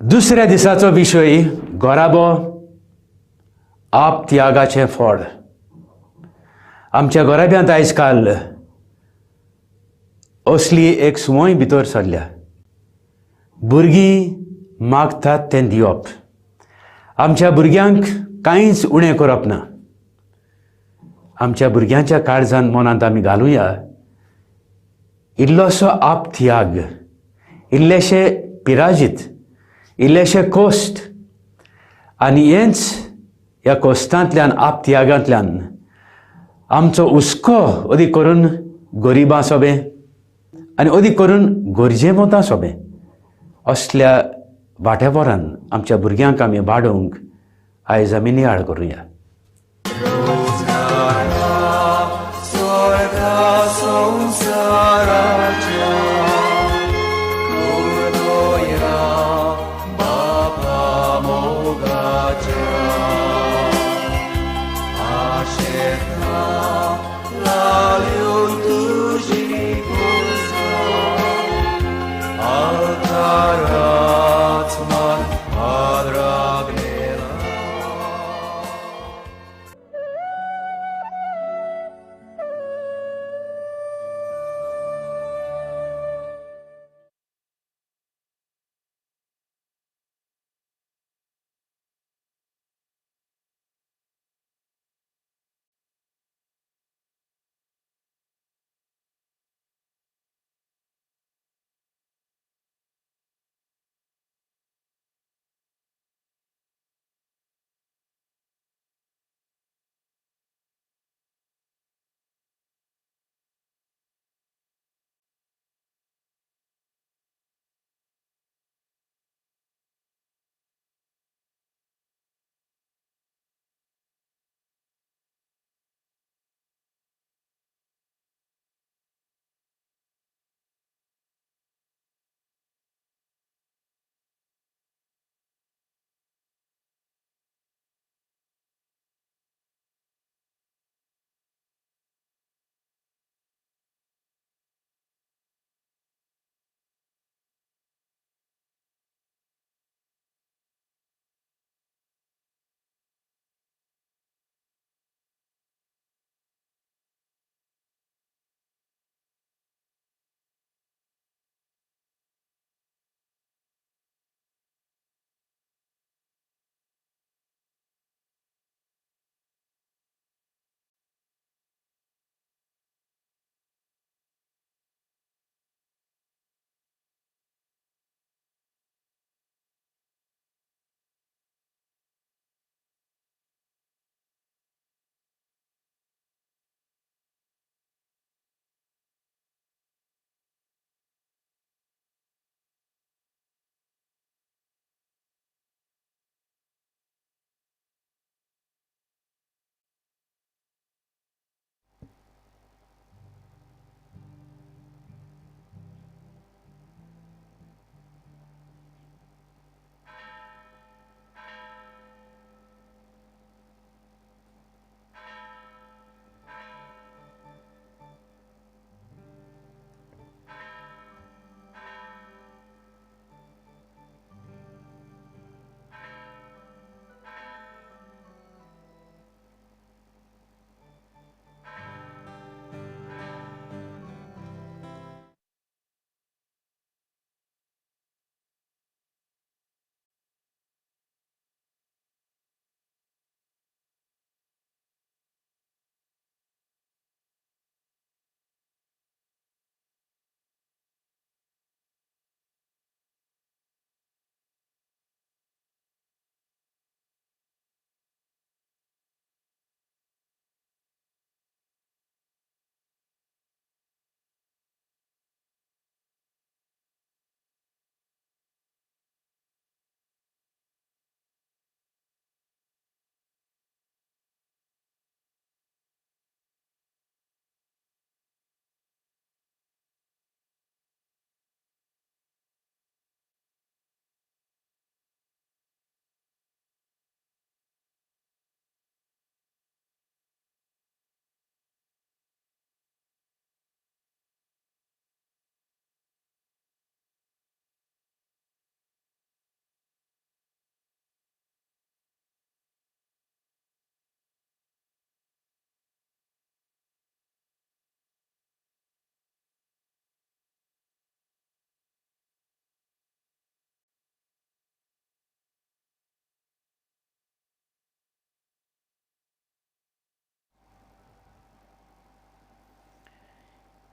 दुसऱ्या दिसाचो विशय गोराबो आप त्यागाचें फळ. आमच्या गोराब्यांत आयज काल असली एक संवय भितर सरल्या. भुरगीं मागतात तें दिवप, आमच्या भुरग्यांक कांयच उणें करप ना. आमच्या भुरग्यांच्या काळजान मनांत आमी घालुया इल्लोसो आप त्याग, इल्लेशे पिराजीत, इल्लेशे कोश्ट, आनी हेंच ह्या कोश्टांतल्यान आप त्यागांतल्यान आमचो हुस्को अदीक करून गरिबां सोबें आनी अदीक करून गरजेवंतां सोबें असल्या वाटेवरान आमच्या भुरग्यांक आमी वाडोवंक आयज आमी नियाळ करुया.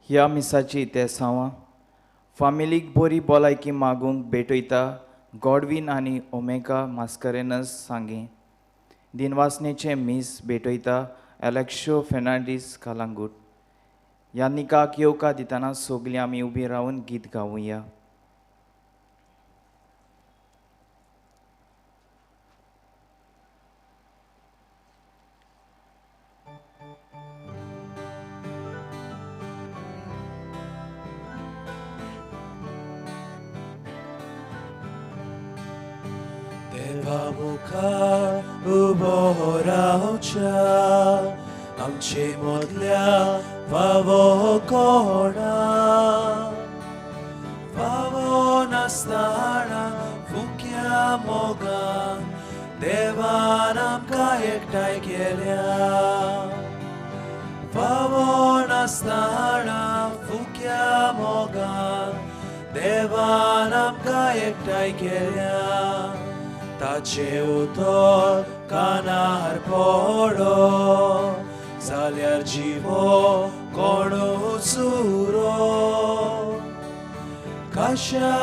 ह्या मिसाची तेसांवां फामिलीक बरी भलायकी मागूंक भेटयता गॉडवीन आनी ओमेगा मास्करेनस सांगें. दिनवासनेचें मीस भेटयता एलेक्शो फेर्नांडीस कलांगूट. ह्या निकाक येवकार दितना सगळीं आमी उबी रावन गीत गावुया. देवा मुखार उबो रावच्या आमचे मदल्या फावो कोणा, फावो नासतना फुक्या मोगान देवान आमकां एकठांय केल्या. फावो नासतना फुक्या मोगान देवान आमकां एकठांय केल्या. ताचें उतर कानार पडो जाल्यार जिवो कोणूच उरो. कशा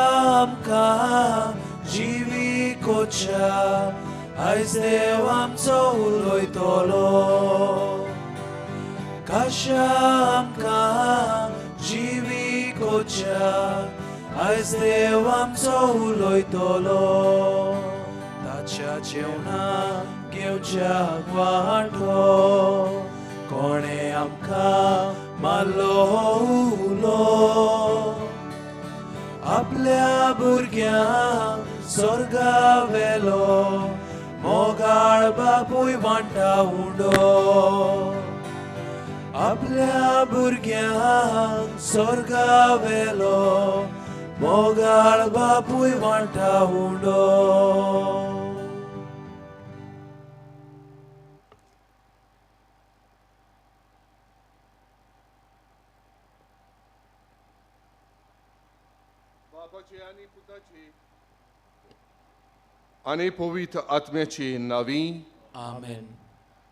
आमकां जिवी कोच्या आयज देव आमचो उलयतलो. कशा आमकां जिवी कोच्या आयज देव आमचो उलयतलो. ताच्या जेवणाक घेवच्याक वांटो कोणें आमकां मारलो उलो. आपल्या भुरग्यांक स्वर्गा वेलो मोगाळ बापूय वांटा उंडो. आपल्या भुरग्यांक स्वर्गा वेलो मोगाळ बापूय वांटा उंडो. बापाची आनी पुताची आनी पवित्र आत्म्याची नावी. आमेन.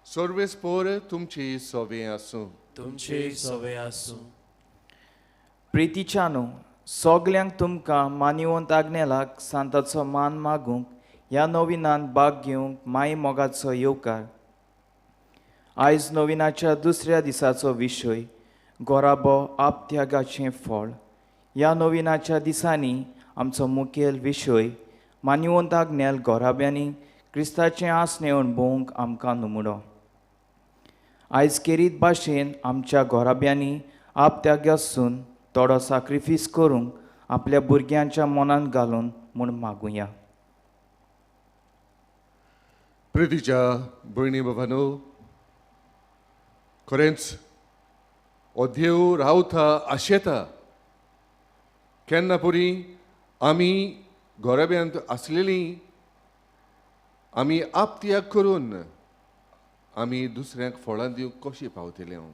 सर्वेस्पोर तुमची सवे आसूं. तुमची सवे आसूं. प्रितीच्यानो, सगल्यांक तुमकां मानिवंत आग्नेलाक सांताचो मान मागूंक ह्या नविनान भाग घेवंक माई मोगाचो येवकार. आयज नविनाच्या दुसऱ्या दिसाचो विशय गोराबो आपत्यागाचें फळ. ह्या नविनाच्या दिसांनी आमचो मुखेल विशय मानिवंत आग्नेल गोराब्यांनी क्रिस्ताचें आसणें अणभवूंक आमकां नुमुडो. आयज केरीत भाशेन आमच्या गोराब्यांनी आपत्यागासून थोडो साक्रिफीस करूंक आपल्या भुरग्यांच्या मनांत घालून म्हूण मागुया. प्रितीच्या भयणी बाबानो, खरेंच हो देव रावता आशेता. केन्ना पुरी आमी गोराब्यांत आसलेलीं आमी आपत्याग करून आमी दुसऱ्यांक फळां दिवंक कशीं पावतले? हांव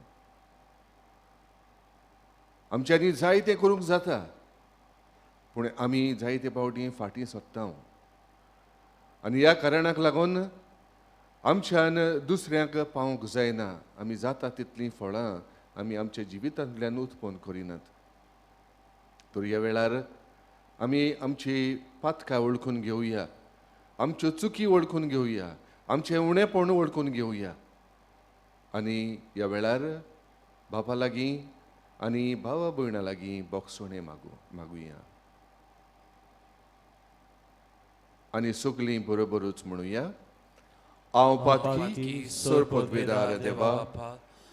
आमच्यांनी जायतें करूंक जाता, पूण आमी जायते फावटी फाटीं सोदता. आनी ह्या कारणाक लागून आमच्यान दुसऱ्यांक पावंक जायना. आमी जाता तितलीं फळां आमी आमच्या जिवितांतल्यान उत्पन्न करिनात. तर ह्या वेळार आमी आमची पातकां वळखून घेवया, आमच्यो चुकी वळखून घेवया, आमचें उणेपण वळखून घेवया आनी ह्या वेळार बापा लागीं आनी भावा भयणां लागीं बोगसोणें मागुया आनी सगलीं बरोबरूच म्हणुया. हांव पातकी सरपदवेदार देवा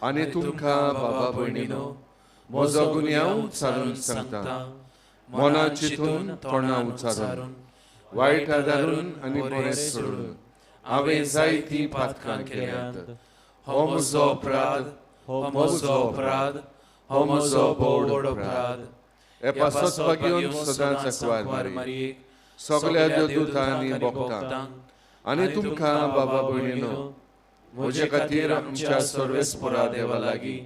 आनी तुमकां बाबा भयणीनो म्हजो गुन्यांव उच्चारून सांगता. मना चिंतून तोंडा उच्चारून वायट आदारून आनी बरें सोडून हांवें जायतीं पातकां केल्यांत. हो म्हजो अपराध, हो म्हजो अपराध, हो म्हजो भोव अपराध. हे पासत घेवन सदांच आंकवार मारयेक सगल्या देवदूतांनी भोगता आनी तुमकां बाबा भयणीनो म्हजे खातीर आमच्या सर्वेस्परा देवा लागीं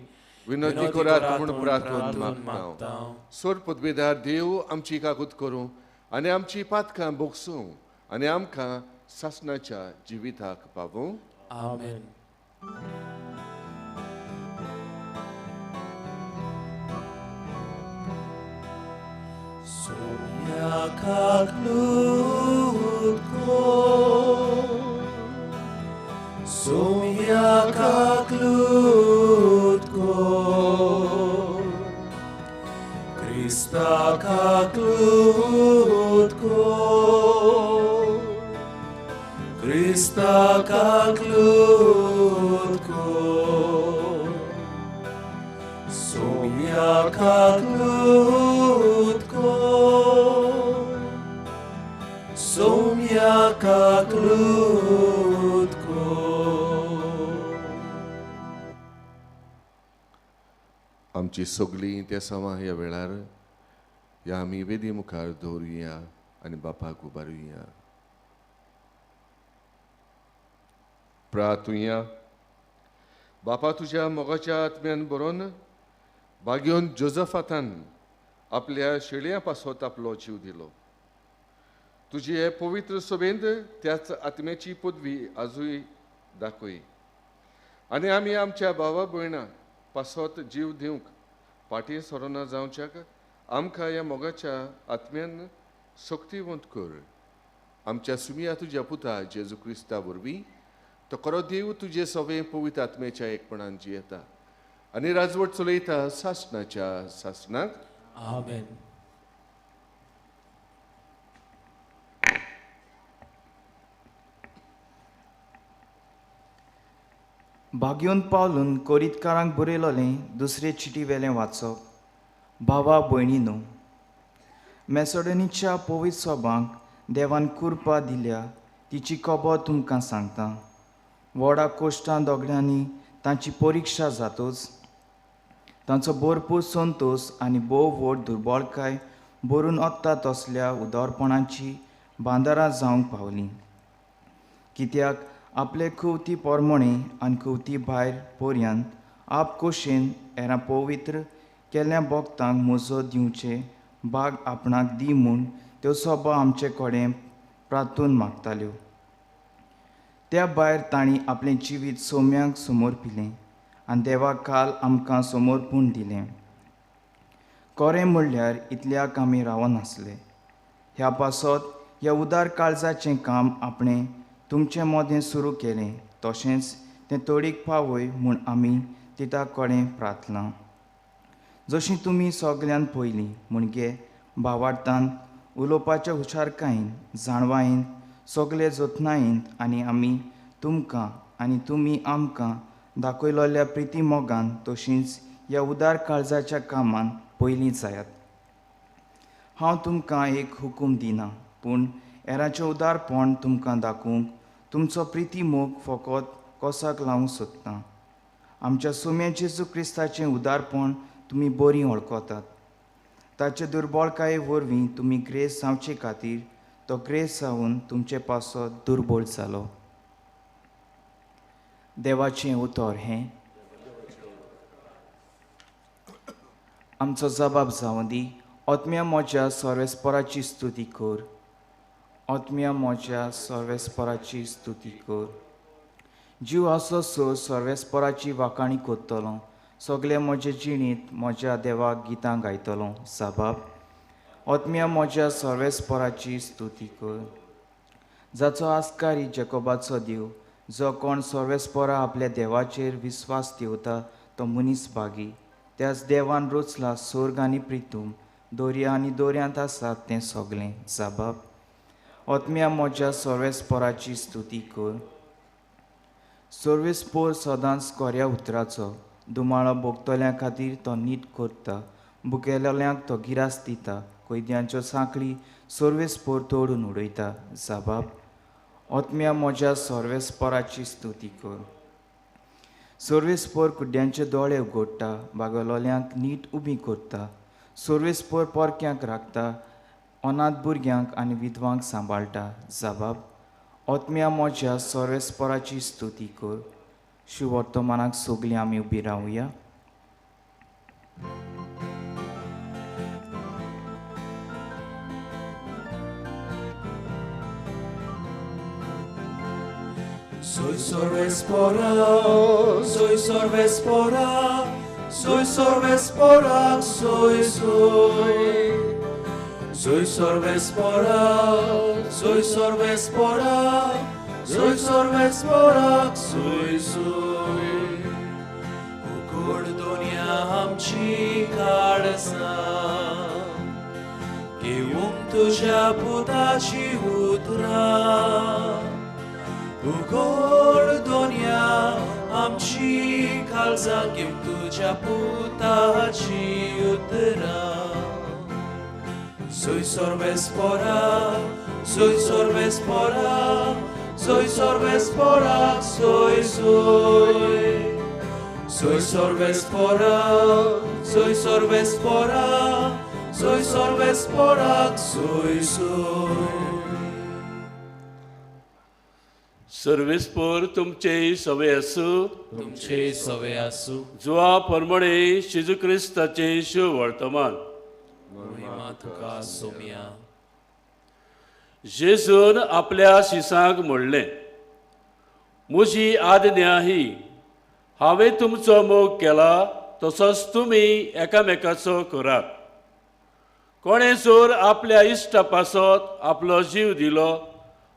विनंती करात म्हूण प्रार्थना मागता. सोर पदवेदार देव आमची काकूत करूं आनी आमची पातकां भोगसूं आनी आमकां सासणाच्या जिविताक पावूं. आमेन. Sumyakaklut ko, sumyakaklut ko, Krista kaklut ko, Krista kaklut ko, sumyakaklut ko, sumyakaklut ko. आमची सगळीं त्या समा ह्या वेळार ह्या आमी वेदी मुखार दवरुया आनी बापाक उबारुया. प्रार्थुया. बापा तुज्या मोगाच्या आत्म्यान बरोवन भाग्योन जोजफातान आपल्या शेळयां पासत आपलो जीव दिलो. तुजी हे पवित्र सभेंत त्याच आत्म्याची पदवी आजूय दाखय आनी आमी आमच्या भावा भयणां पासत जीव दिवंक फाटीं सरोना जावच्याक आमकां ह्या मोगाच्या आत्म्यान शक्तिवंत कर. आमच्या सुमिया तुज्या पुता जेजू क्रिस्ता वरवीं तो खरो देव तुजे सवे पवित्र आत्म्याच्या एकपणान जियेता आनी राजवट चलयता सासणाच्या सासणाक. आमेन. भाग्योन पावलून कोरीतकारांक बरयलोलें दुसरे चिटी वेलें वाचप. भावा भयणीनो, मेसोडनीच्या पवित्र सोबांक देवान कृपा दिल्या तिची खबर तुमकां सांगता. व्हडा कोश्टां दोगड्यांनी तांची परिक्षा जातच तांचो भरपूर संतोश आनी भोव व्हड दुर्बळकाय भरून वता तसल्या उदरपणाची बांदारां जावंक पावलीं. कित्याक आपले कुवती पोरमोणे आनी कुवती भायर पर्यंत आप कोशेन एरा पवित्र केल्ल्या भक्तांक म्हजो दिवचे भाग आपणाक दी म्हूण त्यो सभा आमचे कडेन प्रार्थून मागताल्यो. त्या भायर तांणी आपलें जिवीत सोम्यांक समर्पिलें आनी देवाक काल आमकां समर्पूण दिलें. खरें म्हणल्यार इतल्याक आमी रावनासले. ह्या पासत ह्या उदार काळजाचें काम आपणें तुमचे मदें सुरू केलें तशेंच तें तडीक पावय म्हूण आमी तिता कडेन प्रार्थना. जशी तुमी सगल्यान पयलीं म्हणजे भावार्थान उलोवपाच्या हुशारकायेन जाणवायेन सगळे जतनायेन आनी आमी तुमकां आनी तुमी आमकां दाखयलोल्या प्रिती मोगान तशींच ह्या उदार काळजाच्या कामान पयलीं जायात. हांव तुमकां एक हुकूम दिना पूण एराचें उदारपण तुमकां दाखोवंक तुमचो प्रिती मोग फकत कोसाक लावंक सोदता. आमच्या सुम्या जेजू क्रिस्ताचें उदारपण तुमी बरीं वळखतात. ताचे दुर्बळकाये वरवीं तुमी ग्रेस जावचे खातीर तो ग्रेस जावन तुमचे पासत दुर्बळ जालो. देवाचें उतर हें. आमचो जबाब जावं दी. आत्म्या म्हज्या सर्वेस्पराची स्तुती कर. आत्म्या म्हज्या सर्वेस्पराची स्तुती कर. जीव आसो सो सर्वेस्पराची वाखाणी करतलो. सगळे म्हजे जिणेंत म्हज्या देवाक गितां गायतलो. साबाब. आत्म्या म्हज्या सर्वेस्पराची स्तुती कर. जाचो आस्कारी जेकोबाचो देव, जो कोण सर्वेस्परा आपल्या देवाचेर विस्वास दवरता तो मनीस भागी. त्याच देवान रचला स्वर्ग आनी प्रितूम, दर्या आनी दर्यांत आसा तें सगळें. साबाब. आत्म्या म्हज्या सर्वेस्पराची स्तुती कर. सर्वेस्पोर सदांच कोऱ्या उतराचो दुमाळो भोगतल्या खातीर तो नीट करता. भुकेल्ल्यांक तो गिरास दिता. कैद्यांच्यो सांखळी सर्वेस्पोर तोडून उडयता. साबाब. आत्म्या म्हज्या सर्वेस्पराची स्तुती कर. सर्वेस्पोर कुड्ड्यांचे दोळे उगडटा, बागलोल्यांक नीट उबी करता. सर्वेस्पोर परक्यांक राखता, अनाथ भुरग्यांक आनी विधवांक सांबाळटा. जबाब. आत्म्या म्हज्या सर्वेस्पराची स्तुती कर. शुवर्तमानाक सगळीं आमी उबी रावया. Soy sorvespora, soy sorvespora, soy sorvespora, soy, soy. Soy sorvespora, soy sorvespora, soy sorvesporak, soy soy. उगड दोनया आमची काळसां, घेवंक तुज्या पुताची उतरां. उगड दोनया आमची काळजां, घेवंक तुज्या पुताची उतरां. Soy sorvespora, soy sorvespora, soy sorvespora, soy soy. Soy sorvespora, soy sorvespora, soy sorvespora, soy soy. सर्वेस्पोर तुमचे सवे आसूं, तुमचे सवे आसूं. जुआ परमणे जेजू क्रिस्ताचें शुभ वर्तमान. महिमा तुका सोम्या. जेजून आपल्या शिसांक म्हणलें, म्हजी आज्ञा ही, हांवें तुमचो मोग केला तसोच तुमी एकामेकाचो करात. कोणें जर आपल्या इश्टा पासत आपलो जीव दिलो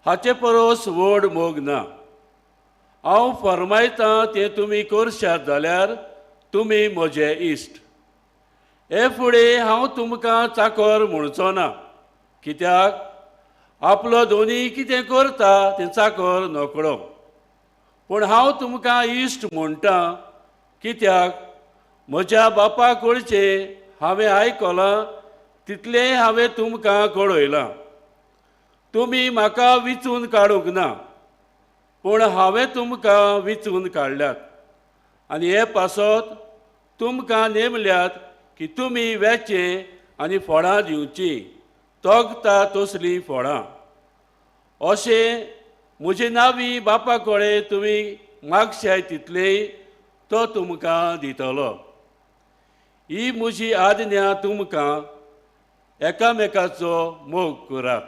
हाचे परस व्हड मोग ना. हांव फर्मायतां तें तुमी करशात जाल्यार तुमी म्हजे इश्ट. हे फुडें हांव तुमकां चाकर म्हणचो ना, कित्याक आपलो दोनी कितें करता तें चाकर नकळो. पूण हांव तुमकां इश्ट म्हणटा, कित्याक म्हज्या बापा कडचें हांवें आयकलां तितलें हांवें तुमकां कळयलां. तुमी म्हाका विचून काडूंक ना, पूण हांवें तुमकां विचून काडल्यात आनी हे पासत तुमकां नेमल्यात की तुमी वेचें आनी फळां दिवचीं, तोगता तसलीं फळां. अशें म्हजे नावी बापा कडेन तुमी मागशाय तितलें तो तुमकां दितलो. ही म्हजी आज्ञा तुमकां, एकामेकाचो मोग करात.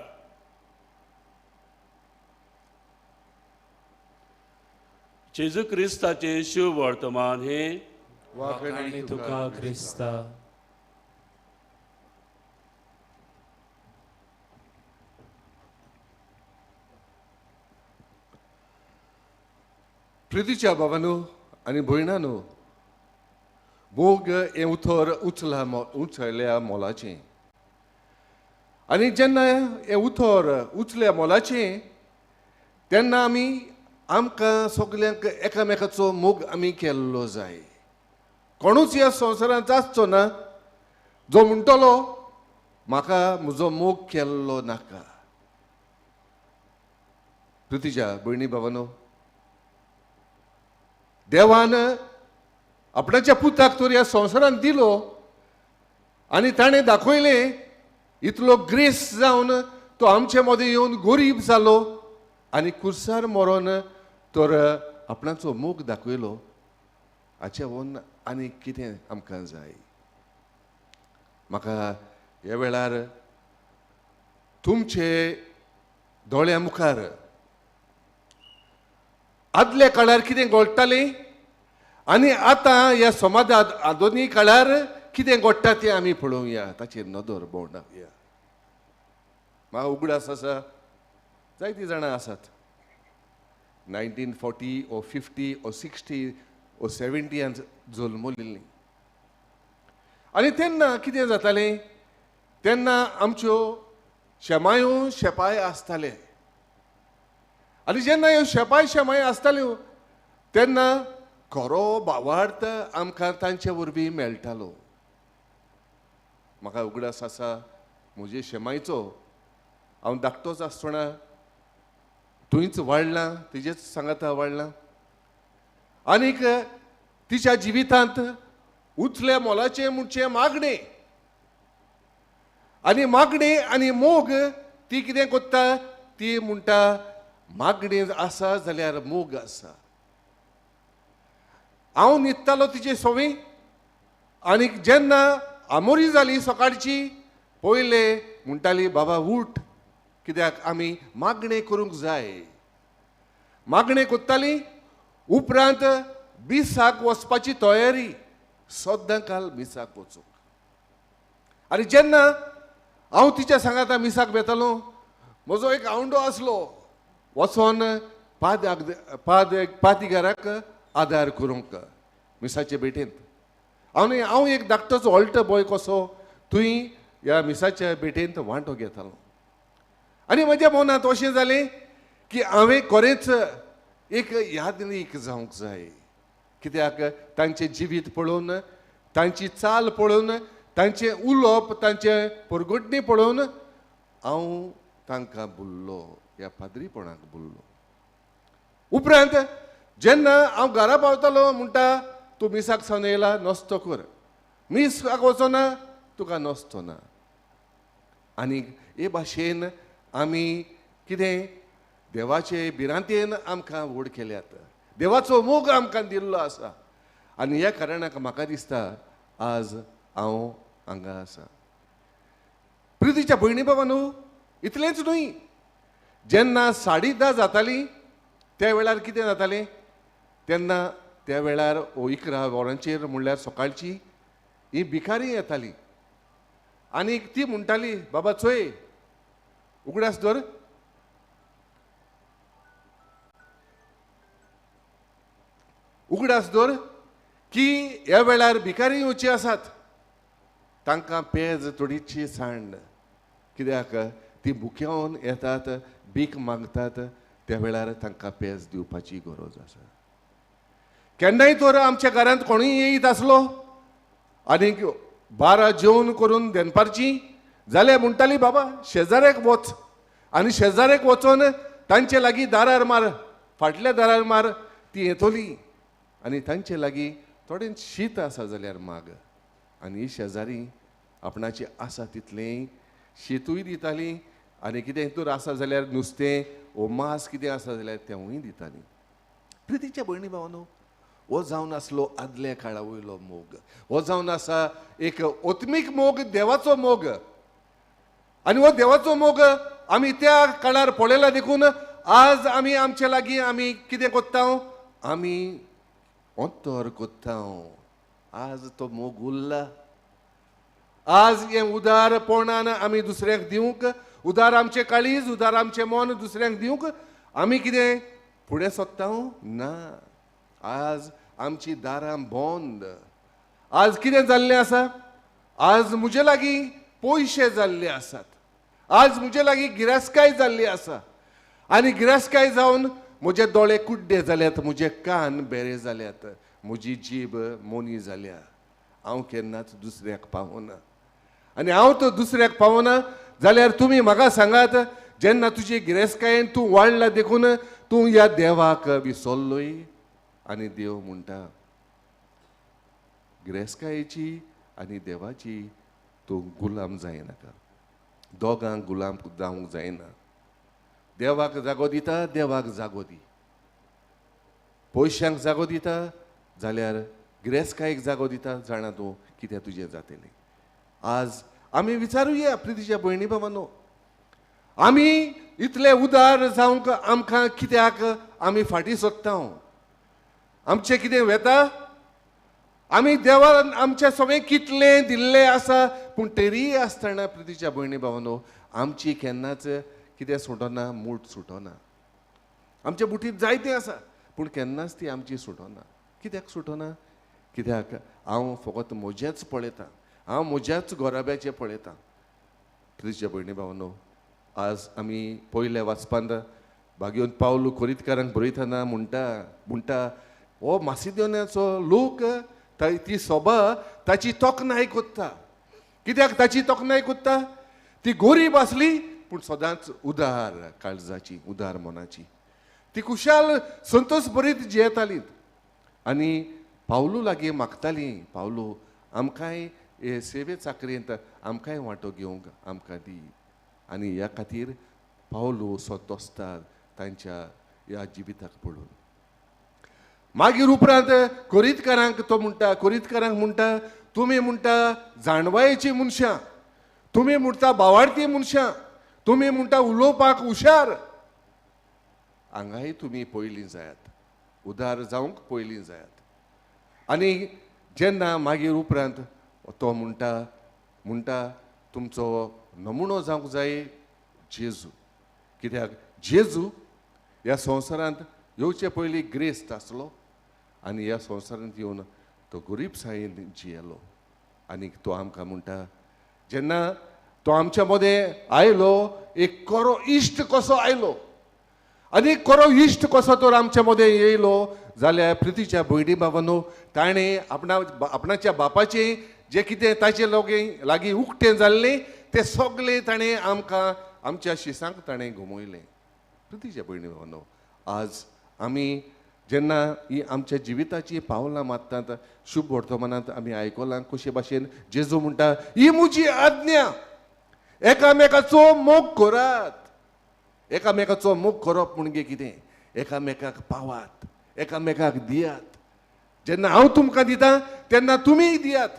जेजू क्रिस्ताचें शुभ वर्तमान हें. वाखाणणी तुका क्रिस्ता. प्रितीच्या बाबानो आनी भयणानो, मोग हें उतर उचला उचल्या मोलाचें. आनी जेन्ना हें उतर उचल्या मोलाचें तेन्ना आमी आमकां सगल्यांक एकामेकाचो मोग आमी केल्लो जाय. कोणूच ह्या संवसारांत आसचो ना जो म्हणटलो म्हाका म्हजो मोग केल्लो नाका. प्रितीच्या भयणी बाबानो, देवान आपणाच्या पुताक तर ह्या संवसारांत दिलो आनी ताणें दाखयलें इतलो ग्रेस जावन तो आमचे मदें येवन गरीब जालो आनी कुर्सार मरोन तर आपणाचो मोग दाखयलो. हाचे वोन आनी कितें आमकां जाय? म्हाका ह्या वेळार तुमचे दोळ्या मुखार आदल्या काळार कितें घडटालें आनी आतां ह्या समाजांत आधुनीक काळार कितें घडटा तें आमी पळोवया, ताचेर नदर भोंवडावया. म्हाका उगडास आसा, जायतीं जाणां आसात 1940 ओ 50 ओ 60 ओ 70 जल्मलेलीं. आनी तेन्ना कितें जातालें, तेन्ना आमच्यो शेमायो शेपाय आसताले. आनी जेन्ना ह्यो शेपाय शेमाय आसताल्यो तेन्ना खरो भावार्थ आमकां तांचे वरवीं मेळटालो. म्हाका उगडास आसा म्हजे शेमायचो, हांव धाकटोच आसतना थंयच वाडलां, तिजेच सांगाता वाडलां. आनीक तिच्या जिवितांत उचल्या मोलाचें म्हणचें मागणें आनी मागणें आनी मोग ती कितें करता, ती म्हणटा मागणें आसा जाल्यार मोग आसा. हांव न्हिदतालो तिचे सोवी आनी जेन्ना आमोरी जाली सकाळची पयले म्हणटाली बाबा उठ, कित्याक आमी मागणें करूंक जाय. मागणें करताली, उपरांत मिसाक वचपाची तयारी, सद्दां काल मिसाक वचूंक. आनी जेन्ना हांव तिच्या सांगाता मिसाक वेतालो. म्हजो एक आवंडो आसलो वचोन पादिगाराक आदार करूंक मिसाचे भेटेंत. आनी हांव एक धाकटोच ऑल्ट बॉय कसो थंय ह्या मिसाच्या भेटेंत वांटो घेतालो. आनी म्हज्या मनांत अशें जालें की हांवें खरेंच एक यादनीक जावंक जाय. कित्याक तांचें जिवीत पळोवन, तांची चाल पळोवन, तांचें उलोवप, तांचें परगटणी पळोवन हांव तांकां भुल्लो, ह्या पाद्रीपणाक भुल्लो. उपरांत जेन्ना हांव घरा पावतालो म्हणटा तूं मिसाक सावन येयला नस्तो कर, मिसाक वचना तुका नस्तो ना. आनी हे भाशेन आमी कितें देवाचे भिरांतेन आमकां व्हड केल्यात, देवाचो मोग आमकां दिल्लो आसा. आनी ह्या कारणाक म्हाका दिसता आज हांव हांगा आसा. प्रितीच्या भयणी बाबा न्हू इतलेंच न्हय, जेन्ना 10:30 जाताली त्या वेळार कितें जातालें तेन्ना त्या वेळार 11 वरांचेर म्हणल्यार सकाळची ही भिकारी येताली आनी ती म्हणटाली, बाबा चोय उगडास दवर, उगडास दवर की ह्या वेळार भिकारी येवची आसात, तांकां पेज थोडीशी सांड, कित्याक ती भुकेवन येतात, भीक मागतात, त्या वेळार तांकां पेज दिवपाची गरज आसा. केन्नाय तर आमच्या घरांत कोणूय येयत आसलो आनी 12 जेवण करून दनपारची जाल्यार म्हणटाली, बाबा शेजाऱ्याक वच, आनी शेजाऱ्याक वचोन तांचे लागीं दारार मार, फाटल्या दारार मार, ती येतली आनी तांचे लागीं थोडें शीत आसा जाल्यार माग. आनी ही शेजारी आपणाची आसा तितलें शितूय दिताली आनी कितें तर आसा जाल्यार नुस्तें वो मांस कितें आसा जाल्यार तेंवूय दिताली. प्रितीच्या भयणी भावानो, हो जावन आसलो आदल्या काळा वयलो मोग, हो जावन आसा एक आत्मीक मोग, देवाचो मोग. आनी हो देवाचो मोग आमी त्या काळार पळयला देखून आज आमी आमचे लागीं आमी कितें कोत्ता, आमी अंतर कोत्ता. आज तो मोग उरला. आज हें उदारपणान आमी दुसऱ्यांक दिवंक, उदार आमचें काळीज, उदार आमचें मन दुसऱ्यांक दिवंक आमी कितें फुडें सोदता ना. आज आमची दारां बंद. आज कितें जाल्लें आसा, आज म्हजे लागीं पयशे जाल्ले आसात, आज म्हजे लागीं गिरासकाय जाल्ली आसा, आनी गिरासकाय जावन म्हजे दोळे कुड्डे जाल्यात, म्हजे कान बेरे जाल्यात, म्हजी जीब मोनी जाल्या, हांव केन्नाच दुसऱ्याक पावना. आनी हांव तो दुसऱ्याक पावना जाल्यार तुमी म्हाका सांगात, जेन्ना तुजे गिरेस्तकायेन तूं वाडला देखून तूं ह्या देवाक विसरलोय. आनी देव म्हणटा गिरेस्तकायेची आनी देवाची तूं गुलाम जायनाका, दोगांक गुलाम जावंक जायना. देवाक जागो दिता, देवाक जागो दी, पयशांक जागो दिता जाल्यार गिरेस्तकायेक जागो दिता, जाणा तूं कितें तुजें जातलें. आज आमी विचारुया प्रितीच्या भयणी बाबांनो, आमी इतले उदार जावंक आमकां कित्याक आमी फाटीं सोदता? आमचें कितें वेता? आमी देवान आमचें सगळें कितलें दिल्लें आसा, पूण तरीय आसतना प्रितीच्या भयणी भावांनो आमची केन्नाच कितें सुटना, मूठ सुटना. आमच्या बुटींत जायतें आसा पूण केन्नाच ती आमची सुटना. कित्याक सुटना? कित्याक हांव फकत म्हजेंच पळयतां, हांव म्हज्याच घराब्याचें पळयतां. प्रितीच्या भयणी भावांनो, आज आमी पयल्या वाचपांत भाग्योन पावलू कोरितकारांक बरयतना म्हणटा हो मासिदोनियाचो लोक ती सोबा ताची तोखणाय कोत्ता. कित्याक ताची तोखणाय कोत्ता? ती गरीब आसली पूण सदांच उदार काळजाची, उदार मनाची, ती खुशाल संतोष बरीत जियेताली. आनी पावलू लागीं मागताली, पावलू आमकांय हे सेवे चाकरेंत आमकांय वांटो घेवंक आमकां दी. आनी ह्या खातीर पावलू संतोसता तांच्या ह्या जिविताक पळोवन. मागीर उपरांत कोरितकारांक तो म्हणटा, कोरितकारांक म्हणटा तुमी म्हणटा जाणवायेची मनशां, तुमी म्हणटा बावार्थी मनशां, तुमी म्हणटा उलोवपाक हुशार, हांगाय तुमी पयलीं जायात, उदार जावंक पयलीं जायात. आनी जेन्ना मागीर उपरांत तो म्हणटा तुमचो नमुनो जावंक जाय जेजू. कित्याक जेजू ह्या संवसारांत येवचे पयलीं ग्रेस्त आसलो आनी ह्या संवसारांत येवन तो गरिबसायेन जियेलो. आनी तो आमकां म्हणटा, जेन्ना तो आमच्या मदें आयलो एक बरो इश्ट कसो आयलो आनी बरो इश्ट कसो तर आमच्या मदें येयलो जाल्यार प्रितीच्या भयणी बाबांनो, ताणें आपणाच्या बापाचें जें कितें ताचे लागीं उक्तें जाल्लें तें सगळें ताणें आमकां आमच्या शिसांक ताणें घुमयलें. प्रितीच्या भयणी बाबांनो, आज आमी जेन्ना ही आमच्या जिविताची पावलां मारतात, शुभ वर्तमानांत आमी आयकलां कशे भाशेन जेजू म्हणटा, ही म्हजी आज्ञा, एकामेकाचो मोग करात. एकामेकाचो मोग करप म्हणजे कितें? एकामेकाक पावात, एकामेकाक दियात. जेन्ना हांव तुमकां दिता तेन्ना तुमीय दियात,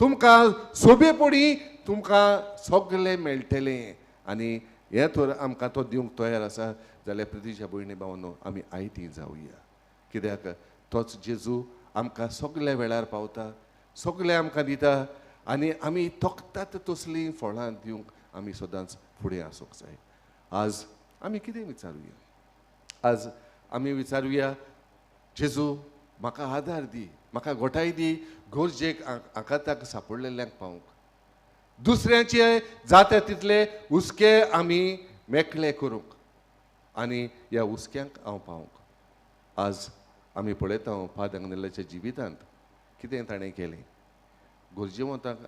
तुमकां सोबे पडी तुमकां सगळें मेळटलें. आनी हें तर आमकां तो दिवंक तयार आसा जाल्यार प्रितीच्या भयणी भावांनो, आमी आयती जावया. कित्याक तोच जेजू आमकां सगल्या वेळार पावता, सगळें आमकां दिता आनी आमी तोखतात तसलीं फळां दिवंक आमी सदांच फुडें आसूंक जाय. आज आमी कितें विचारुया? आज आमी विचारुया, जेजू म्हाका आदार दी, म्हाका गोठाय दी गरजेक आकांताक सापडलेल्यांक पावूंक, दुसऱ्यांचे जाता तितले हुस्के आमी मेकळे करूंक आनी ह्या हुस्क्यांक हांव पावूंक. आज आमी पळयता फादर आग्नेलाच्या जिवितांत कितें ताणें केलें. गरजेवंतांक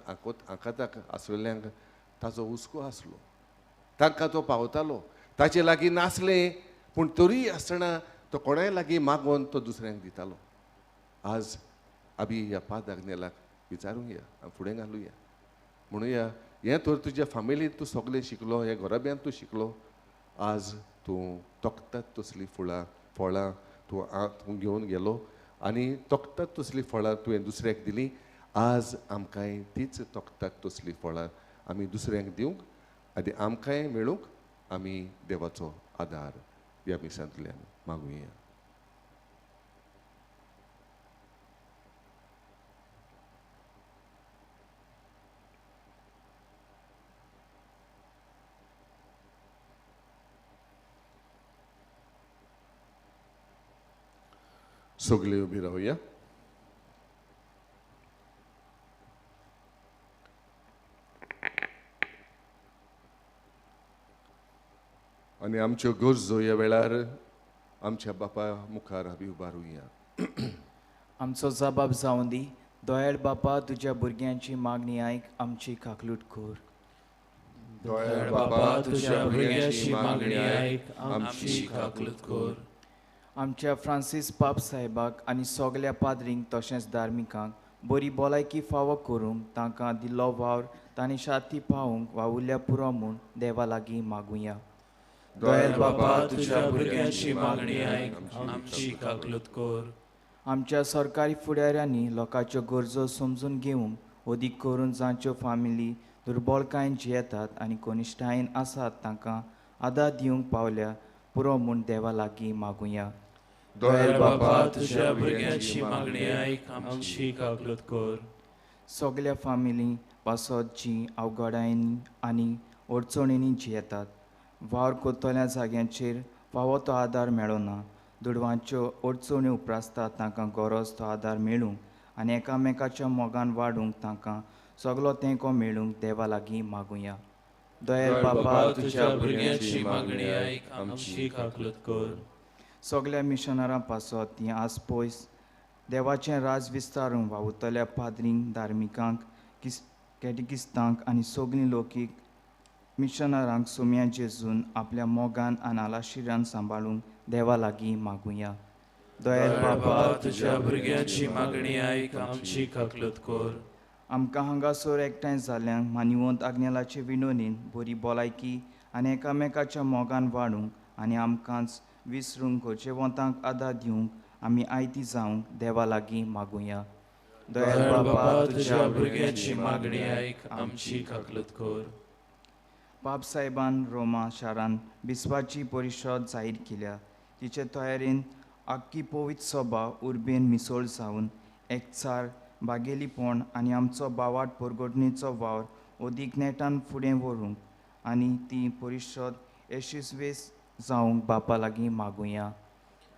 आकांताक आसलेल्यांक ताचो हुस्को आसलो, तांकां तो पावतालो. ताचे लागीं नासलें पूण तरी आसतना तो कोणाय लागीं मागोवन तो दुसऱ्यांक दितालो. आज आमी ह्या फादर आग्नेलाक विचारूंक फुडें घालुया, म्हणुया, हें तर तुज्या फामिलींत तूं सगळें शिकलो, ह्या घराब्यांत तूं शिकलो, आज तूं तोखतात तसलीं फळां तूं घेवन गेलो आनी तोखतात तसलीं फळां तुवें दुसऱ्याक दिलीं. आज आमकांय तीच तोखतात तसलीं फळां आमी दुसऱ्यांक दिवंक आनी आमकांय मेळूंक आमी देवाचो आदार ह्या मिसांतल्यान मागुया. सगळे उबी रावया. आनी आमच्यो गरजो ह्या वेळार आमच्या बापा मुखार आमी उबारुया. आमचो जबाब जावन दी, दयाळ बापा, तुज्या भुरग्यांची मागणी आयक, आमची काकलूट कर. दयाळ बापा, तुज्या भुरग्यांची मागणी आयक, आमची काकलूट कर. आमच्या फ्रांसीस पाप साहेबाक आनी सगल्या पाद्रींक तशेंच धार्मिकांक बरी भलायकी फावो करूंक तांकां दिल्लो वावर तांणी शाती पावूंक वावुरल्या पुरो म्हूण देवा लागीं मागुया. दयाळ बापा, तुज्या भुरग्यांची मागणी आयक, आमची काकलूट कर. आमच्या सरकारी फुडाऱ्यांनी लोकांच्यो गरजो समजून घेवंक, अदीक करून जांच्यो फामिली दुर्बळकायेन जियेतात आनी कनिश्ठायेन आसात तांकां आदार दिवंक पावल्या पुरो म्हूण देवा लागीं मागुया. दयाळ बापा, तुज्या भुरग्यांची मागणी आयक, आमची काकलूट कर. सगल्या फामिली पासत जीं अवघडायेन आनी अडचणींनी जियेतात, वावर करतल्या जाग्यांचेर फावो तो आदार मेळना, दुडवांच्यो अडचण्यो उप्रासतात तांकां गरज तो आदार मेळूंक आनी एकामेकाच्या मोगान वाडूंक तांकां सगलो तेंको मेळूंक देवा लागीं मागुया. दयाळ बापा, तुज्या भुरग्यांची मागणी आयक, आमची काकलूट कर. सगल्या मिशनरां पासत तीं आज पयस देवाचें राज विस्तारूंक वावुरतल्या पाद्रींक, धार्मिकांक, कॅटिकिस्तांक आनी सगलीं लोकीक मिशनरांक सोम्या जेजून आपल्या मोगान आनी आलाशिरान सांबाळूंक देवा लागीं मागुया. दयाळ बापा, तुज्या भुरग्यांची मागणी आयक, आमची काकलूट कर. आमकां हांगासर एकठांय जाल्ल्यांक मानिवंत आग्नेलाचे विनोनीन बरी भलायकी आनी एकामेकाच्या मोगान वाडूंक आनी आमकांच विसरूंक गरजेवंतांक आदार दिवंक आमी आयती जावंक देवा लागीं मागुया. दयाळ बापा, तुज्या भुरग्यांची मागणी आयक, आमची काकलूट कर. बाब साहेबान रोमा शारान बिस्वाची परिशद जाहीर केल्या. तिचे तयारेन आख्खी पवित्र सभा उर्बेन मिसळ जावन एकचार, बागेलीपण आनी आमचो बावाट परगटणेचो वावर अदीक नेटान फुडें व्हरूंक आनी ती परिशद यशस्वी जावंक बापा लागीं मागुया.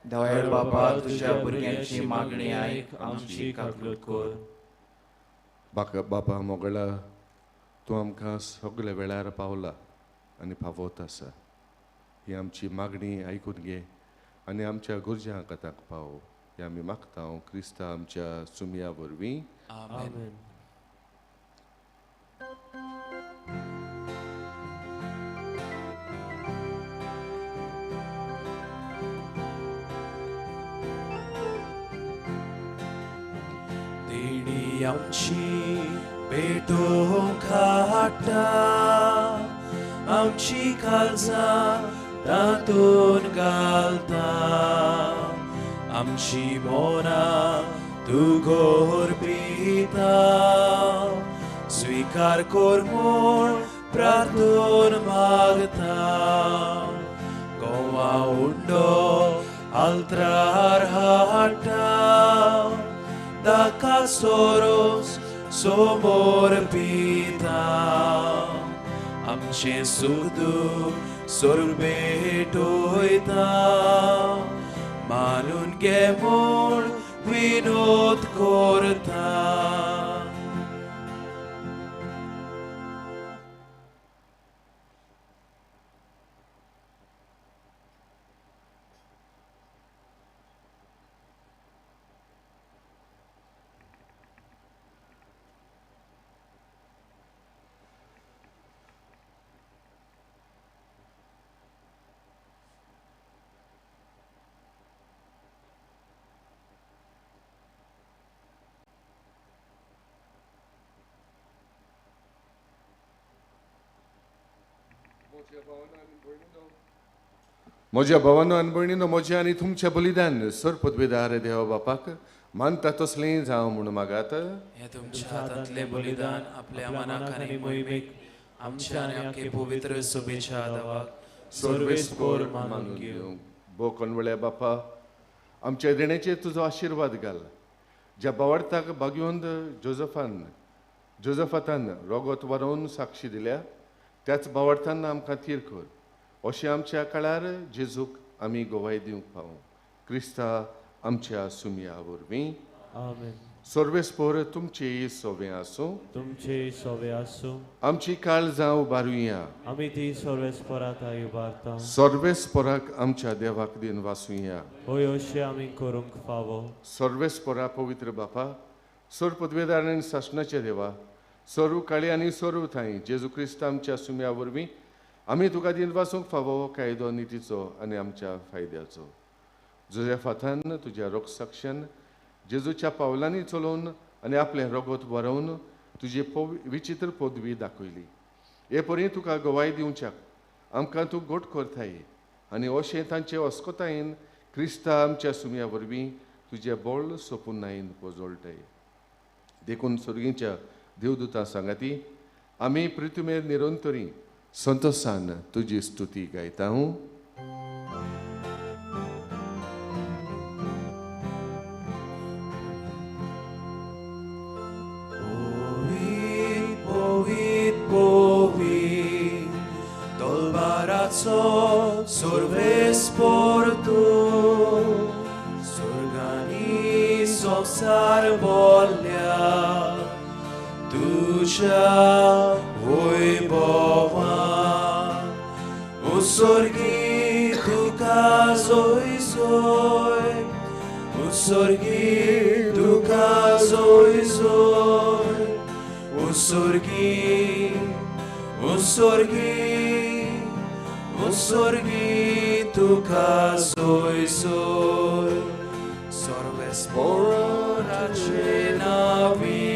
दयाळ बापा, तुज्या भुरग्यांची मागणी आयक, आमची काकलूत कर. बापा मोगळा, तूं आमकां सगल्या वेळार पावला आनी पावत आसा. ही आमची मागणी आयकून घे आनी आमच्या गरजांक आतां पाव. हे आमी मागता क्रिस्ता आमच्या सुमया वरवीं. आमेन. देणी आमची पेटोवंक हाडटा, आमची काळजां तातूंत घालता, आमची मनां तूं गोरपिता, स्वीकार कर म्हूण प्रार्थन मागता. गोवा उंडो आल्त्रार हाडटा, दाका सोरोस सोमोर पिता, आमचें सूख दूख सोर भेटयता, मानून घे म्हूण विनोद करता. म्हज्या भावानो आनी भयणीनो, म्हजें आनी तुमचें बलिदान सर पदवेदार देवा बापाक मानता तसलें जावं म्हूण मागात. हें तुमच्या हातांतलें बलिदान आपल्या मनाक आनी मोहिमेक आमच्या आनी आमचे पवित्र सभेच्या देवाक सर्वेस्पोर मानून घेवं. भो कोनवळ्या बापा, आमच्या देण्याचेर तुजो आशिर्वाद घाल. ज्या बावडताक भाग्यवंत जोजफातान रोगत वारोवन साक्षी दिल्या, त्याच बावडतान आमकां थीर कर. अशें आमच्या काळार जेजूक आमी गवाय दिवंक पावूं. क्रिस्ता आमच्या सुमया वरवीं. आमेन. सर्वेस्पोर तुमचें सोवें आसूं. तुमचें सोवें आसूं. आमची काळजां उबारुया. आमी ती सर्वेस्पोराक उबारता. सर्वेस्पोराक आमच्या देवाक दिन वासुया. हय, अशें आमी करूंक फावो. सर्वेस्पोरा पवित्र बापा, सर्व पदवेदार आनी सासणाचे देवा, सर्व काळी आनी सर्व थांय जेजू क्रिस्त आमच्या सुम्या वरवीं आमी तुका दिन वासूंक फावो कायदो नितीचो आनी आमच्या फायद्याचो. जोजेफातान तुज्या रोगसाक्षान जेजूच्या पावलांनी चलोवन आनी आपलें रोगत बरोवन तुजी विचित्र पदवी दाखयली. हे परी तुका गवाय दिवच्याक आमकां तूं गोट करताय आनी अशें तांचे अस्कोतायेन क्रिस्ता आमच्या सुम्या वरवीं तुजें बळ सोपुनायेन पोजोळटाय. देखून सर्गीच्या देवदूतां सांगाती आमी पृथ्वीर निरंतरी संतोषान तुजी स्तुती गायता. पोवीत पोवीत पोवीत तलवाराचो सर्वेस्पोर तूं, स्वर्गांनी संवसार बोल्ल्या तुज्या वैभवान. उत्सर्गी तुका जोय जोय, उत्सर्गी तुका जोय जोय, उत्सर्गी उत्सर्गी उत्सर्गी तुका जोय जोय. सर्वेस्पोराचे नांवी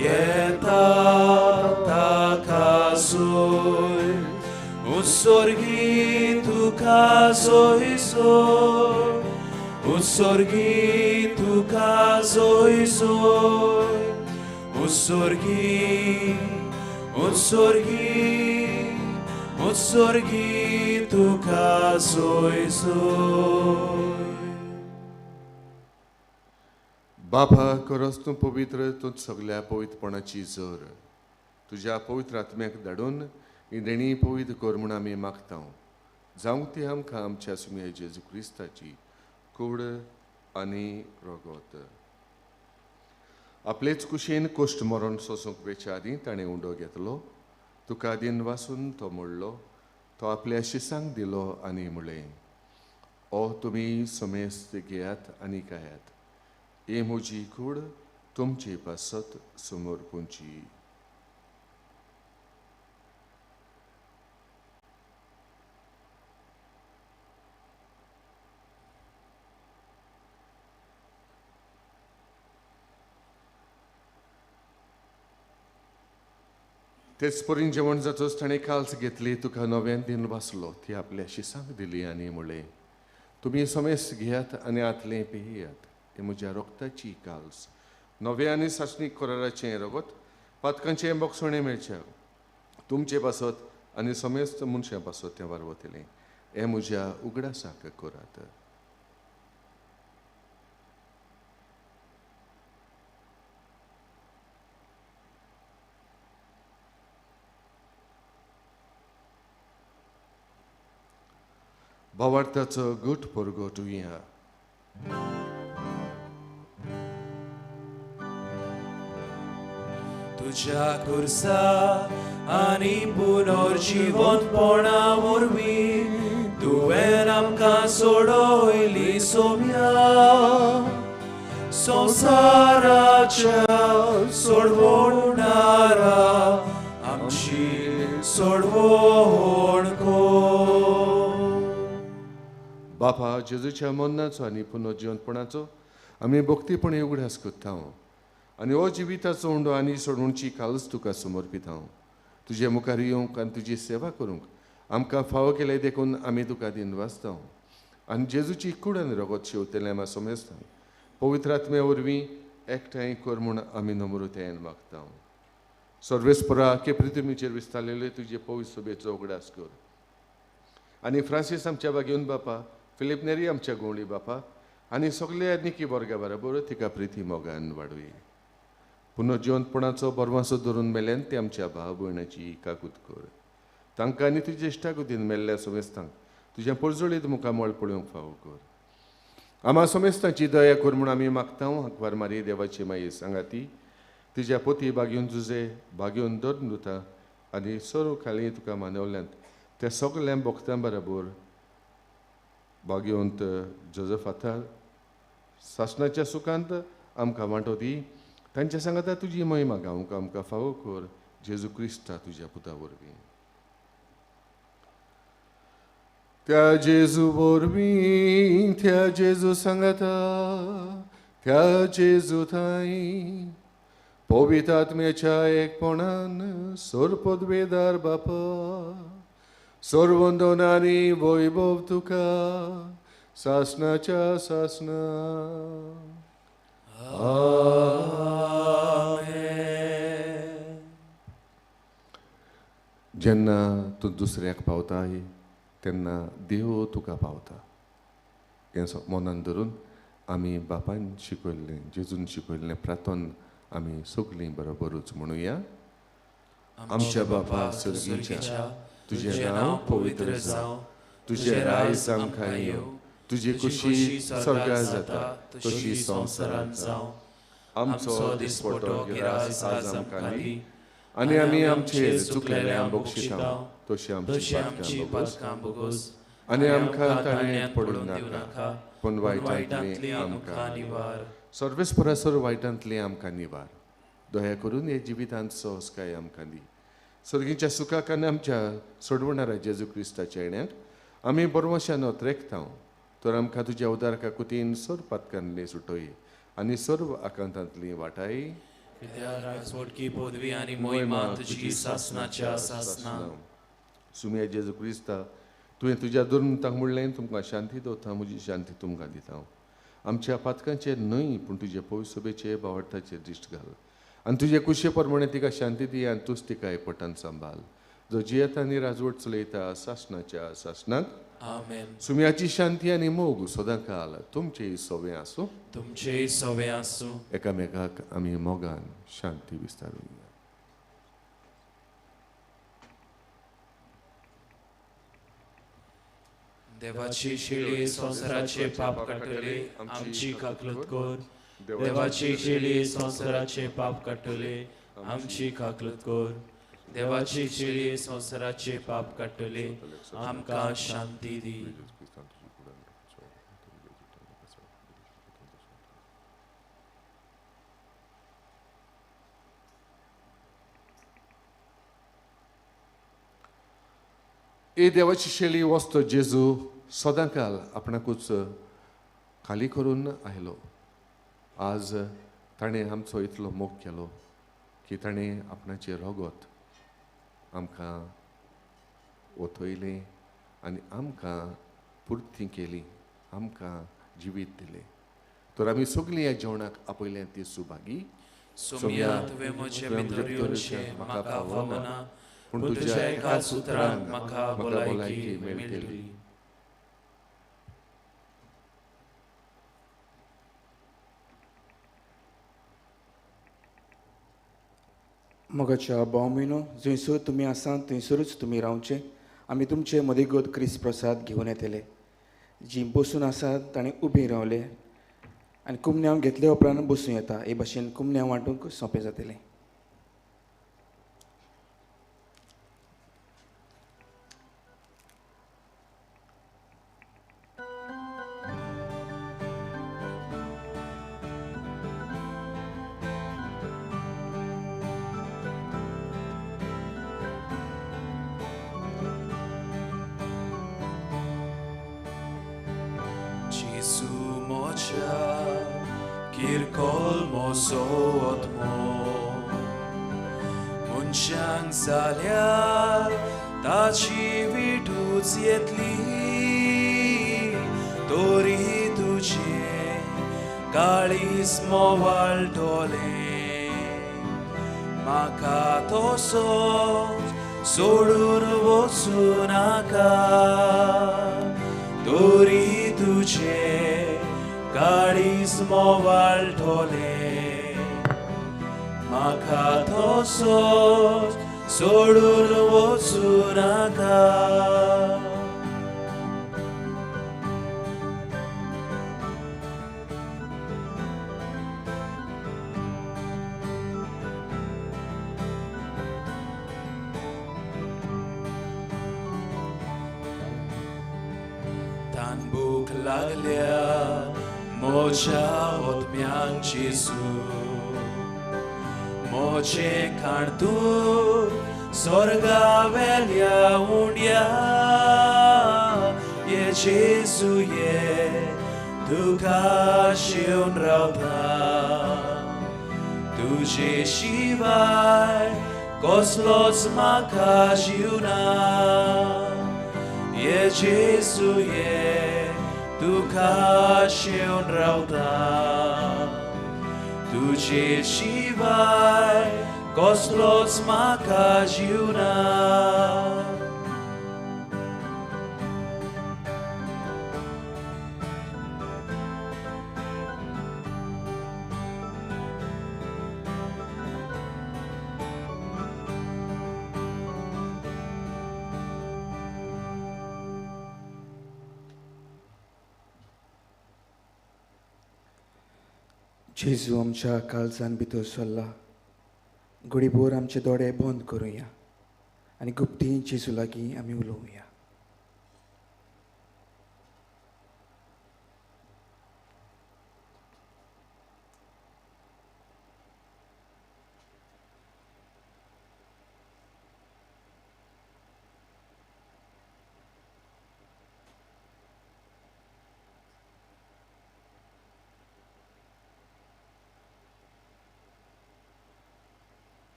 येता ताका जोय, उत्सर्गी तुका जोय जोय, उत्सर्गी तुका जोय जोय, उत्सर्गी उत्सर्गी उत्सर्गी तुका जोय जोय. बापा, खरोच तूं पवित्र, तूं सगल्या पवित्रपणाची जर. तुज्या पवित्र आत्म्याक धाडून ही देणी पवित्र कर म्हूण आमी मागता. जावंक ती आमकां आमच्या सुम्या जेजू क्रिस्ताची कूड आनी रगत. आपलेच कुशीन कोश्ट मरण सोसूंक वेच्या आदीं ताणें उंडो घेतलो, तुका दिन वासून तो मोडलो, तो आपल्या शिसांक दिलो आनी म्हणलें, ओ तुमी समेस्त घेयात आनी खायात, ही म्हजी कूड तुमचे पासत समर्पूंची. तेच परीन जेवण जातच ताणें काल्स घेतली, तुका नव्यान दिन वाचलो, ती आपल्या शिसांक दिली आनी म्हणलें, तुमी समेस्त घेयात आनी आतलें पियात, हें म्हज्या रक्ताची काल्स, नव्या आनी सासणीक कराराचें रगत, पातकांचें बोगसणें मेळचें तुमचे पासत आनी समेस्त मनशां पासत तें वारवतलें. हें म्हज्या उगडासाक करात. भावार्थाचो गट परगटुया. तुझ्या खुर्सा आनी पुनर्जिवंतपणा वरवीं तुवें आमकां सोडयली सोम्या, संवसाराच्या सोडवणारा आमची सोडवण कर. बापा, जेजूच्या मरणाचो आनी पुनर्जिवंतपणाचो आमी भक्तीपणी उगडास करता आनी हो जिविताचो उंडो आनी सोडवणची कालच तुका समर्पिता. तुजे मुखार येवंक आनी तुजी सेवा करूंक आमकां फावो केलें देखून आमी तुका दिनवासता आनी जेजूची कूड आनी रगत शेवतलें आमी समजता. पवित्र आत्म्या वरवीं एकठांय कर म्हूण आमी नम्रतायेन मागता. सर्वेस्परा के पृथ्वीचेर विस्तारलेले तुजे पवित्र सभेचो उगडास कर आनी फ्रांसीस आमच्या बागेवन बापा, फिलीप नेरी आमच्या गोंवळी बापा आनी सगळे निकी वर्गा बरोबर तिका प्रिती मोगान वाडोवया. पुनर्जिवंतपणाचो बरवासो धरून मेल्यान ते आमच्या भाव भयणाची काकूत कर. तांकां आनी तुज्या इश्टागतीन मेल्ल्या समेस्तांक तुज्या परजळीत मुखामळ पळोवंक फावो कर. आमा समेस्तांची दया कर म्हूण आमी मागता. हांकवार मारी देवाची माई सांगाती तुज्या पोती बागेवन जुजे बागेवन दर नुता आनी सर्व खाली तुका मानवल्यांत त्या सगळ्या भक्तां बरोबर भाग्यवंत जोजफ आताल सासणाच्या सुखांत आमकां वांटो दी. तांच्या सांगाता तुजी महिमा गावंक आमकां फावो कर, जेजू क्रिस्ता तुज्या पुता वरवीं. त्या जेजू वरवीं, त्या जेजू सांगाता, त्या जेजू थांय पवित्र आत्म्याच्या एकपणान सर्वपदवेदार बापा, सर्वंदन आनी वैभव तुका सासणाच्या सासणा. आमेन. जेन्ना तूं दुसऱ्याक पावताय तेन्ना देव तुका पावता हें मनान धरून आमी बापान शिकयल्लें, जेजून शिकयल्लें प्रार्थन आमी सगळीं बरोबरूच म्हणुया. आमच्या बापा सर्गीच्या, तुजें नांव पवित्र जावं, तुजें राज आमकां येवं, तुजी खुशी स्वर्गार जाता तशी संवसारांत जावं. आमचो दिसपटो गिरास आज आमकां दी आनी आमी आमचेर चुकलेल्यांक बक्षिता तशी आमची पातकां भोगोस आनी आमकां ताळ्यांत पडूं नाका, पूण वायटांतली आमकां निवार. सर्वेस्परा वायटांतली आमकां निवार. दया करून हे जिवितांत सहजकाय आमकां दी. सर्गीच्या सुखाक आनी आमच्या सोडवणारा जेजू क्रिस्ताच्या येण्याक आमी बरवशान अत्रेकता, तर आमकां तुज्या उदार काकुतीन सर्व पातकांतली सुटोय आनी सर्व आकांतांतली वाटाय. पदवी आनी मोहिमा तुजी सासणाच्या सासणा. सुम्या जेजू क्रिस्ता, तुवें तुज्या दुर्मतांक म्हणलें, तुमकां शांती दवरता, म्हजी शांती तुमकां दिता. आमच्या पातकांचेर न्हय पूण तुजे पवित्र सभेचे भावार्थाचेर दिश्ट घाल आनी तुजे कुशे प्रमाणे तिका शांती दी आनी तूंच तिका एकवटान सांबाळ, जो जियेता आनी राजवट चलयता सासणाच्या सासणाक. आमेन. सुम्याची शांती आनी मोग सदांकाल तुमचेय सवे आसूं, तुमचेय सवे आसूं. एकामेकाक आमी मोगान शांती विस्तारुया. देवाची शेळी संवसाराचे पाप काडटली, आमची काकलूत कर. देवाची शेळी संवसाराचे पाप काडटली, आमची काकलूत कर. देवाची शेळी संवसाराचे पाप काडटली, आमकां शांती दी. ए देवाची शेळी वस्तो जेजू सदांकाल आपणाकूच खाली करून आयलो. आज ताणें आमचो इतलो मोग केलो की ताणें आपणाचें रगत आमकां ओतयलें आनी आमकां पुर्ती केली, आमकां जिवीत दिलें. तर आमी सगळीं ह्या जेवणाक आपयलें ती सुभागी. सोम्या तुवें म्हजे भितर येवचें म्हाका फावना, पूण तुज्या एकाच उतरान म्हाका भलायकी मेळटली. मोगाच्या भाव म्हयनो, जंयसर तुमी आसा थंयसरूच तुमी रावचें. आमी तुमचे मदेगत क्रिस्त प्रसाद घेवन येतले. जीं बसून आसात ताणें उबीं रावले आनी कुमन्यांव घेतले उपरांत बसूं येता. हे भाशेन कुमन्यांव वांटूंक सोंपें जातलें. मनशांक जाल्यार ताची विटूच येतली, तरी तुजें काळीज मोवाळटलें. म्हाका तसोच सोडून वचूं नाका, तरी तुजें काळीज मोवाळटलें. म्हाका तसोच सोडून वचूं नाका. तानभूक लागल्या म्हज्या आत्म्यांक जेजू, म्हजें खाण तूं स्वर्गावेल्या उंड्या. ये जेजू ये तुका शेवन रावता, तुजे शिवाय कसलोच म्हाका जीव ना. ये जेजू ये तुका शेवन रावता, तुजे शिवाय कसलोच म्हाका जीव ना. जेजू आमच्या काळजान भितर सरला. घडीभर आमचे दोळे बंद करुया आनी गुप्ती जेजू लागीं आमी उलोवया.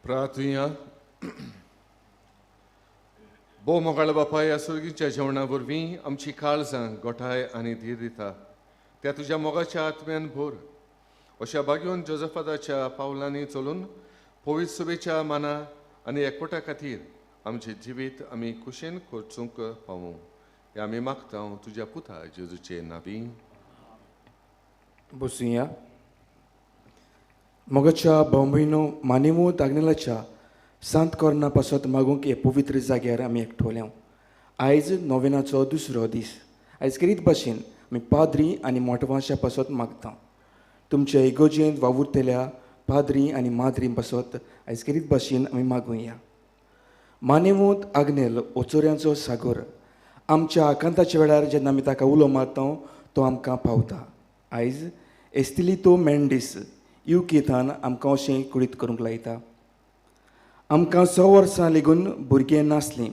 प्रार्थुया. भोव मोगाळ बापाय, ह्या सुर्गीच्या जेवणा वरवीं आमची काळजां गोठाय आनी धीर दिता त्या तुज्या मोगाच्या आत्म्यान भर. अशा भाग्योन जोजफादाच्या पावलांनी चलून पवित्र सभेच्या माना आनी एकवटा खातीर आमचें जिवीत आमी कुशेन खर्चूंक पावूं हें आमी मागता तुज्या पुता जेजूचे नांवी. बसुया. मोगाच्या भाव भयणो मानेवंत आग्नेलाच्या सांत कोर्ना पासत मागूंक हे पवित्र जाग्यार आमी एकठोल्या. आयज नोवेनाचो दुसरो दीस. आयज खेरीत भाशेन आमी पाद्री आनी मोटवांच्या पासत मागता. तुमच्या इगोजेंत वावुरतल्या पाद्री आनी माद्री पासत आयज खेरीत भाशेन आमी मागुया. मानेवंत आग्नेल ओचोऱ्यांचो सागोर आमच्या आकांताच्या वेळार जेन्ना आमी ताका उलो मारता तो आमकां पावता. आयज एस्तिलितो मेंडीस युकेथान आमकां अशें कुडीत करूंक लायता. आमकां 100 वर्सां लेगून भुरगें नासलीं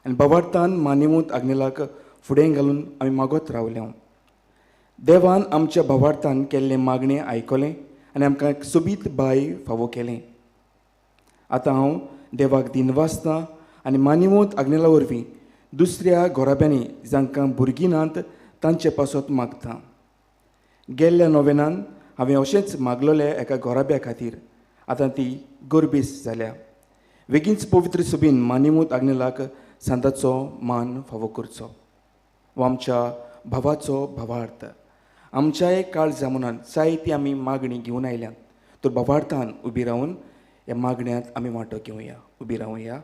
आनी बाबार्थान मानेवंत आग्नेलाक फुडें घालून आमी मागत रावले. देवान आमच्या भावार्थान केल्लें मागणें आयकलें आनी आमकां एक सोबीत बाय फावो केलें. आतां हांव देवाक दिनवासता आनी मानेवंत आग्नेला वरवीं दुसऱ्या घोराब्यांनी जांकां भुरगीं नात तांचे पासत मागता. गेल्ल्या नोवेनान हांवें अशेंच मागलोलें एका घोराब्या खातीर. आतां ती गरबेस जाल्या. बेगीनच पवित्र सभेन मानेवंत आग्नेलाक सांताचो मान फावो करचो. हो आमच्या भावाचो भावार्थ. आमच्याय काळजा मनान जायती आमी मागणी घेवन आयल्यात तर भावार्थान उबी रावन ह्या मागण्यांत आमी वांटो घेवया. उबी रावया.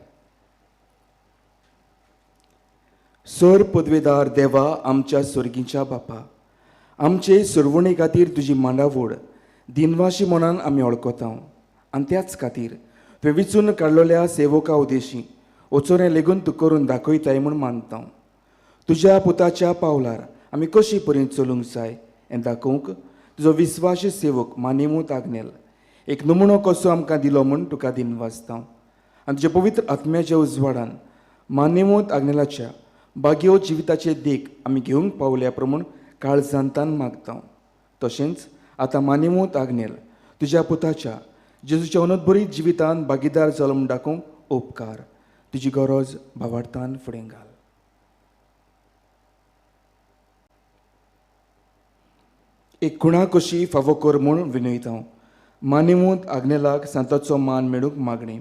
सर पदवेदार देवा आमच्या स्वर्गीच्या बापा, आमचे सुरवणे खातीर तुजी मांडावळ दिनवाशी मनान आमी वळखता आनी त्याच खातीर तुवें विचून काडलेल्या सेवका उदेशी ओचोरें लेगून तूं करून दाखयताय म्हूण मानता. तुज्या पुताच्या पावलार आमी कशी पर्यंत चलूंक जाय हें दाखोवंक तुजो विस्वासी सेवक मानेवंत आग्नेल एक नमुनो कसो आमकां दिलो म्हूण तुका दिनवासता. आनी तुज्या पवित्र आत्म्याच्या उजवाडान मानेवंत आग्नेलाच्या बागयो जिविताचे देख आमी घेवंक पावल्या प्रमाण काळजांतान मागता. तशेंच आतां मानेवंत आग्नेल तुज्या पुताच्या जेजूच्या अनोदबरीत जिवितान भागीदार जालो म्हूण दाखोवंक उपकार. तुजी गरज भावार्थान फुडें घाल. एक खुणा कशी फावो कर म्हूण विनयता. मानेवंत आग्नेलाक सांताचो मान मेळूंक मागणी.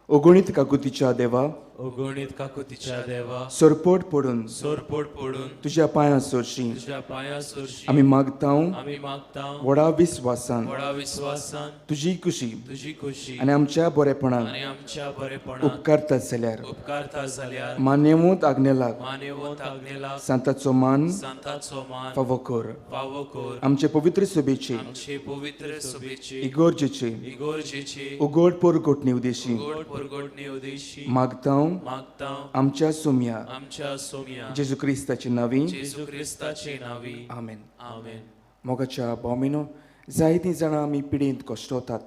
अगणीत काकुतीच्या देवा, अगणीत काकुतीच्या देवा, सरपोट पडून, सरपोट पडून तुज्या पांयां सोरशी, तुज्या पांयां सोरशी आमी मागता, आमी मागता व्हडा विस्वासान, व्हडा विस्वासान तुजी खुशी, तुजी खुशी आनी आमच्या बरेपणाक, आनी आमच्या बरेपणाक उपकारता जाल्यार, उपकारता जाल्यार मानेवंत आग्नेलाक, मानेवंत आग्नेलाक सांताचो मान, सांताचो मान फावो कर, फावो कर. आमचे पवित्र सभेचे, आमचे पवित्र सभेचे, इगोर्जेचे, इगोर्जेचे उगड पोरगोटणी उदेशी, उगड पोरगोटणी उदेशी मागता, मागता आमच्या सोम्या, आमच्या सोम्या जेजू क्रिस्ताचे नावी, जेजू क्रिस्ताचे नावी. आमेन. आमेन. मोगाच्या भावमिनो, जायतीं जाणां आमी पिडेंत कश्टवतात.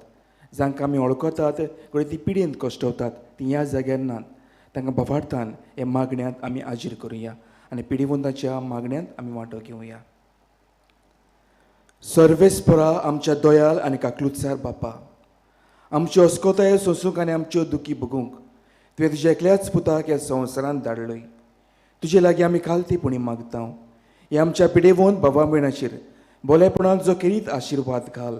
जांकां आमी वळखतात घडये ती पिडेंत कश्टवतात, तीं ह्या जाग्यार नात. तांकां भावार्थान ह्या मागण्यांत आमी आजीर करुया आनी पिडेवंताच्या मागण्यांत आमी वांटो घेवया. सर्वेस्परा आमच्या दयाल आनी काकलुतसार बापा, आमच्यो अस्कोतायो सोंसूंक आनी आमच्यो दुखी भोगूंक तुवें तुज्या एकल्याच पुताक ह्या संवसारांत धाडलोय. तुजे लागीं आमी खालतीपणी मागता. ह्या आमच्या पिडेवंत भावा भयणाचेर बोलेपणांत जो खेरीत आशिर्वाद घाल.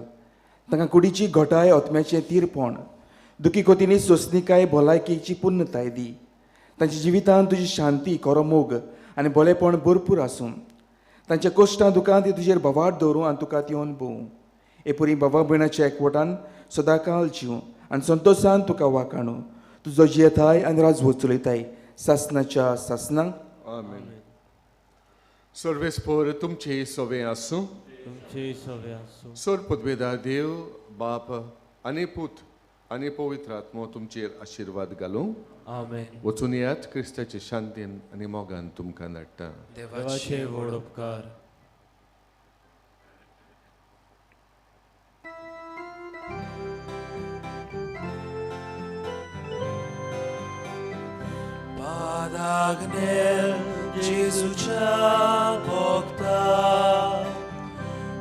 तांकां कुडीची घटाय, आत्म्याचें तीरपण, दुखी कोतींनी सोंसणीकाय, भलायकेची पुर्णताय दी. तांच्या जिवितांत तुजी शांती, खरो मोग आनी बोलेपण भरपूर आसूं. तांच्या कश्टां दुकान ती तुजेर भावार्थ दवरूं आनी तुका ती अणभवूं. हे परी भावा भयणाच्या एकवटान सदांकाल जीव आनी संतोशान तुका वाखाणू. तुजो जियेताय आनी राजवट चलयताय सासनाच्या सासनाक. आमेन. सर्वेस्पर तुमचे सवे आसूं, तुमचे सवे आसूं. सर पदवेदार देव बाप आनी पूत आनी पवित्र आत्मो तुमचेर आशिर्वाद घालूं. आमेन. वचून येयात क्रिस्ताचे शांतीन आनी मोगान तुमकां धाडटा. देवाचे व्हड उपकार. Agnel Jesuच्या भोगता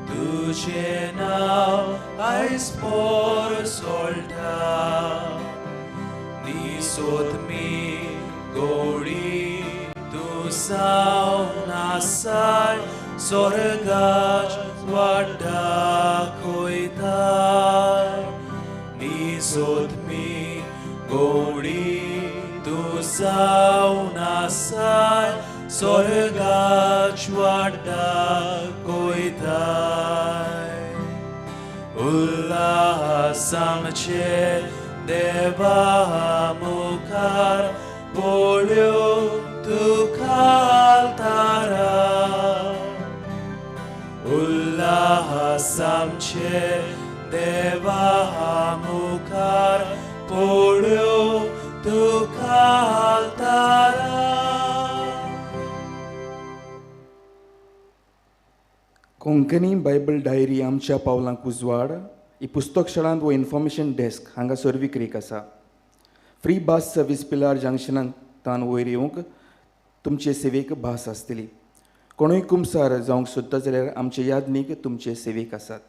तुझे नांव आयज पोर सोळटा. निसोतमी गोडी तूं जावन आसाय स्वर्गाच वाट दाखयताय. निसोतमी गोडी तूं जावन आसाय स्वर्गाच वाट दाखयताय. उल्हास आमचे देवा मुखार पोळ्यो तुका आल्तारा. उल्हास आमचे देवा मुखार पोळ्यो तुका आल्तारा. कोंकणी बायबल डायरी आमच्या पावलांक उजवाड ही पुस्तक शाळांत वो इन्फॉर्मेशन डेस्क हांगासर विक्रीक आसा. फ्री बस सर्वीस पिलार जंक्शनाक तान वयर येवंक तुमचे सेवेक भास आसतली. कोणूय कुमसार जावंक सोदता जाल्यार आमचे यादनीक तुमचे सेवेक आसात.